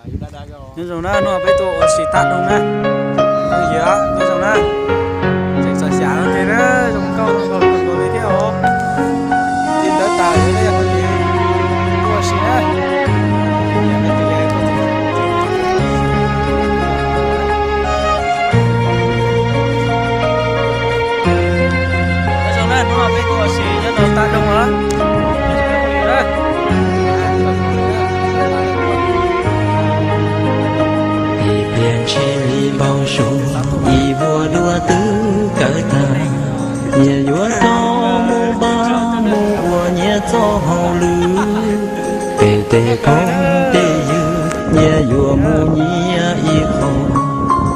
Nyob zoo na, hnub no peb tuaj ua si tag nrho na. Nyob zoo na, tseem txom xyav no ces na, zoo nkauj zoo nkaus kawg nkaus li thiab os. Ces ntawd tas lawm, tuaj ua si na. Nyob zoo na, hnub no peb tuaj ua si nyob rau Tag Doo os. Ib pliag ntshis li npau suav, ib vuag dua twb kawg tag. Nyias yuav tau mus npaj mus ua nyias txoj hauj lwm. Peb tej phooj tej ywg, nyias yuav mus nyias ib qho.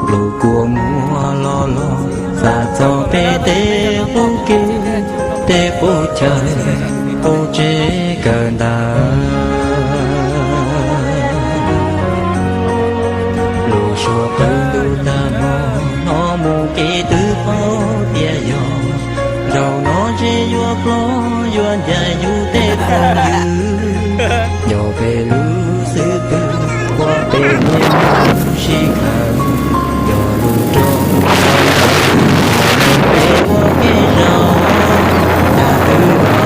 Lub kua muag los los, xa txog peb tej qub kev, tej qub chaw, qub tsev kawg ntawd. Lub suab qw ntuj tag hmo, hnov mus kev twb paub tias yog. Zaum no ntshe yuav plob yuav ncaim yus tej phooj ywg. Yog peb lub xwb pwg, ua peb niaj hnub sib khaws, yog lub rog peb ua kev zoo, tag twg los.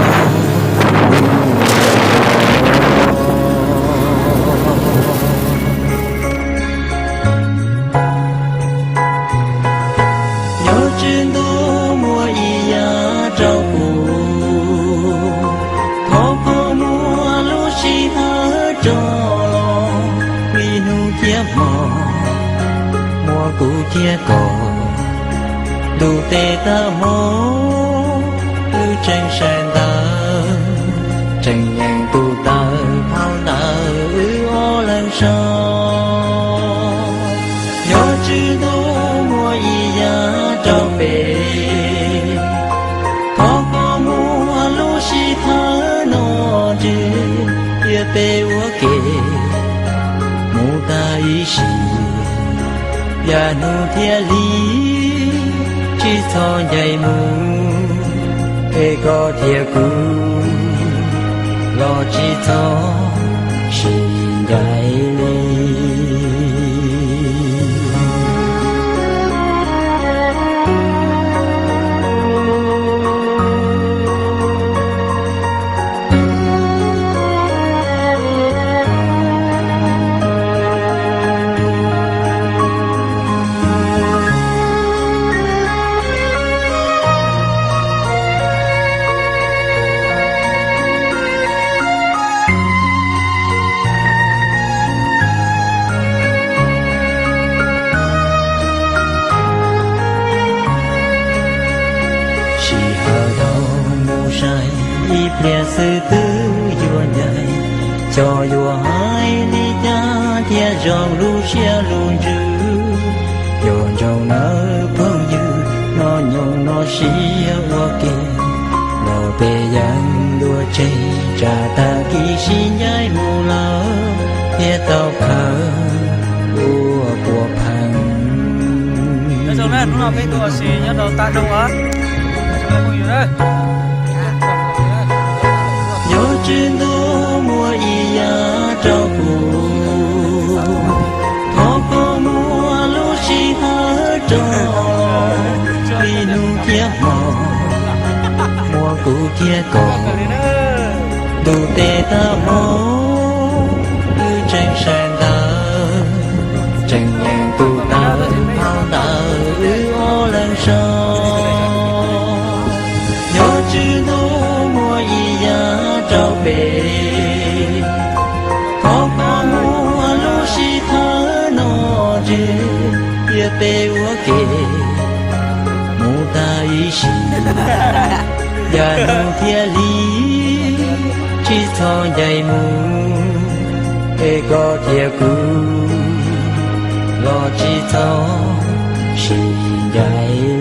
Nyob tswv ntuj muaj ib yam rau kuv, thov koj muab lub sij hawm rov los, vim hnub thiab hmo muaj kuv thiab koj, ntuj teb tag hmo wb tseem sawv ntawd, tseem nyeem tus taw phau ntawv wb ob leeg sau. Nyob tswv ntuj muaj ib yam rau peb, thov koj muab lub sij hawm no ntswj, tias peb ua ke mus tag ib sim, yav hnub thiab hli tsis txhob ncaim mus, es koj thiab kuv los tsis txhob sib ncaim li. Sij hawm dhau mus sai, ib pliag xwb twb yuav ncaim. Xyov yuav hais li cas thiaj zoo lub siab lub ntsws, yuav ntsoov nawb phooj ywg, hnub nyoog no sib ua ke, los peb yeej dua tseg, tsam tag kis sib ncaim mus lawm thiaj tau khaws ua puas pheej. Nyob zoo na, hnub no peb tuaj ua si nyob rau Tag Doo os. Nyob tswv ntuj muaj ib yam rau kuv, thov koj muab lub sij hawm rov los, vim hnub thiab hmo muaj kuv thiab koj, ntuj teb tag hmo wb tseem sawv ntawd, tseem nyeem tus taw phau ntawv wb ob leeg sau. Nyob tswv ntuj muaj ib yam rau peb, thov koj muab lub sij hawm no ntswj, tias peb ua ke mus tag ib sim, yav hnub thiab hli tsis txhob ncaim mus, es koj thiab kuv los tsis txhob sib ncaim.